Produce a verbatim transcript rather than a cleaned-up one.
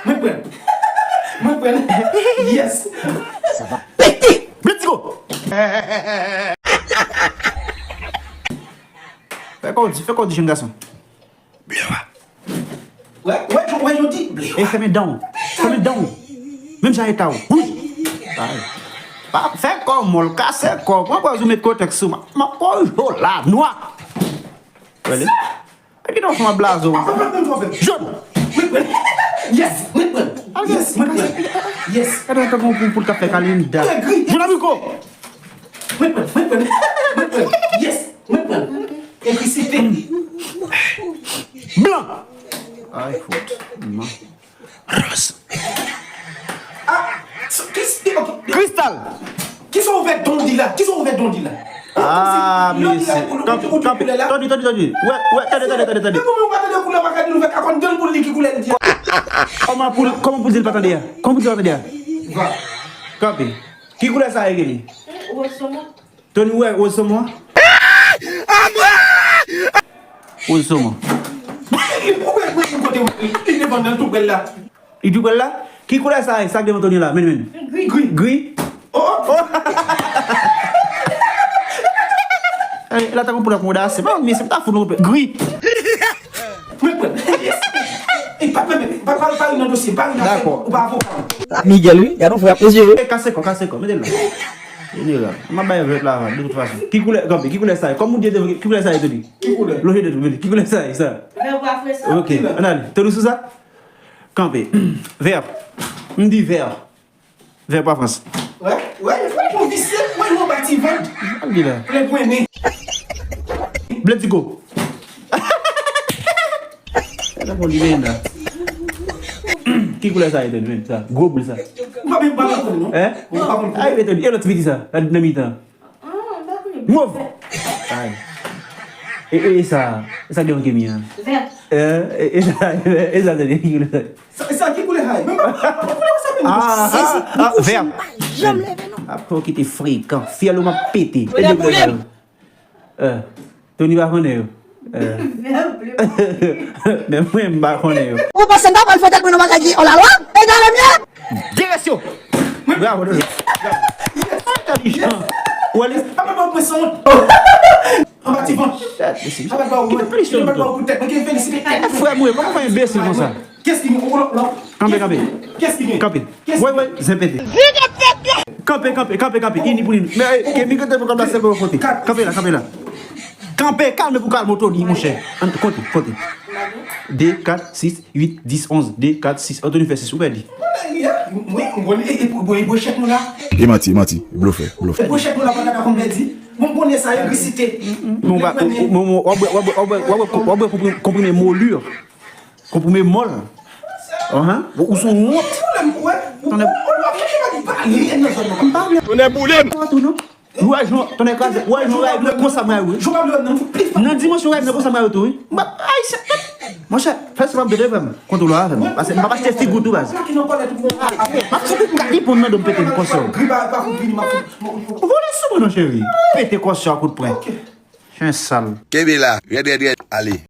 Mwen pran. Mwen pran. Yes. Sa va pete. Bledigo. Fè kò di, fè kò di, jenn gason. Wè, wè, wè, jodi. E fèmen dan w. Fèmen dan w. Menm jan eta w. Wouy. Ay. Pa fè kò w mòl, kase kò w. Pran pòz ou met kotèks sou m. M ap korije w la, nwa. Wè li. E ki nan fon blazo. Jòn. Mwen pran. Yes, mwen pran. Yes, mwen pran. Yes. Gade yon tankou pou, pou l ka fè kalinda. Jòn Abriko. Mwen pran, mwen pran. Mwen pran. Yes, mwen pran. Elektrisite. Blan. Ay, fout. Non. Rose. Ah, so, kis, ok. Kristal. Kisa w ouvè don di la? Kisa w ouvè don di la? Ah, mesye. Kanpe, kanpe. Tande, tande, tande. Wè, wè, tande, tande, tande, tande. Depi mwen pa tande koulè, pa ka di nou fè kakòn, don pou li ki koulè li di a. Kòman pou, kòman pou di l pa tande a? Kòman pou di l pa tande a? Va. Kanpe. Ki koulè sa ye, Kelly? Wòz somon. Tony, wè, wòz somon. Wòz somon. Ou wè, ou wè, kote li devan nan tou bèl la. Li tou bèl la? Ki koulè sa ye? Sa k devan Tony la? Men, men. Gri. Gri? Oh, oh. Eh, la ta konn pou la konda, se pa, men se pa fout non. Gri. Mwen pran. Yes. E pa pran, pa, pa, pa nan dosye, pa nan afè, ou pa avoka. Miguel, wi, gade yon frè ap mezire. E kase kò, kase kò, mete l la. Mete l la. M ap bay vèt la avan, de tout fason. Ki koulè, kanpe, ki koulè sa ye? Kòm ou di, ki koulè sa ye, Tony? Ki koulè? Lonje de tou, ki koulè sa ye, sa? Vè pa fre sa. Ok, ann ale. Tony sou sa? Kanpe. Vè. M di vè. Vè pa frans. Wè, wè, wè, yon visye, wè, yon bati vant. Al di la. Plen pwennen. Bledigo. Sa bon li menm la. Ki koulè sa ye, Tony, menm sa? Gwo boul sa. Ou pa menm pa konn non. Hein? Ou pa konn. Ay, Tony, e lòt ti piti sa? La nan mitan. Mov. Ay. E, e, e sa, e sa gen yon kemi an. Vè. E, e, e sa, e sa, e sa, e sa. Sa, sa ki koulè sa ye? Men pa, pa koulè sa menm. Ah, ah, ah, vè. Janm leve non. Apre w kite frekan, fyèl ou m ap pete. Koulè boule. Eh, Tony pa konnen yo. Eh. Vè ble. Men mwen m pa konnen yo. Ou panse m pa pral fè tèt mwen nan bagay ki hors la loi? Egare m ye! Direksyon! Bravo, Tony. Entèlijan. Ou wè li? Apa pa mwen sanwont. Anba ti van. Apa pa ou mwen. Apa pa ou pou tèt mwen ki felisite tèt. Frè mwen, kòman fè enbesil konsa? Kès ki gen? Kanpe, kanpe. Kès ki gen? Kanpe. Wè, wè, zen pete. Kanpe, kanpe, kanpe, kanpe. Ini pou ini. Men, eh, ke migrante pou kanpe se pou kote. Kanpe la, kanpe la. Kanpe, kalme pou kalme, Tony, monchè. An, konte, konte. De, kat, sis, uit, dis, onz. De, kat, sis. Anthony fè sis, ou pèdi. Mwen, mwen, e, e, e, e, e, echèk nou la. E manti, e manti. Blofè, blofè. E echèk nou la, pa ta konn pèdi. Mwen konnen sa, elektrisite. Mwen pa, mwen, mwen, w ap bwè, w ap bwè, w ap bwè, w ap bwè, w ap bwè konprime, konprime molur. Konprime mòl. Ahan. Ou sou wont. Tande. Tonè boule m. Ou wè jan, tonè kraze, ou wè jan rèv nan konsa mwen yo. Nan dimansyon rèv nan konsa mwen yo tou, wi. Mwen, ay, se, monchè, fè sa m ap de frè m. Kontwole avè m. Paske m p ap achte figi w tou, baz. M ap fout ou kat epon nan do m pete m konsa. Ou vole sou mwen non, cheri. Pete konsa kout pwen. Chen sal. Kenbe la, rèd, rèd, rèd. Ale.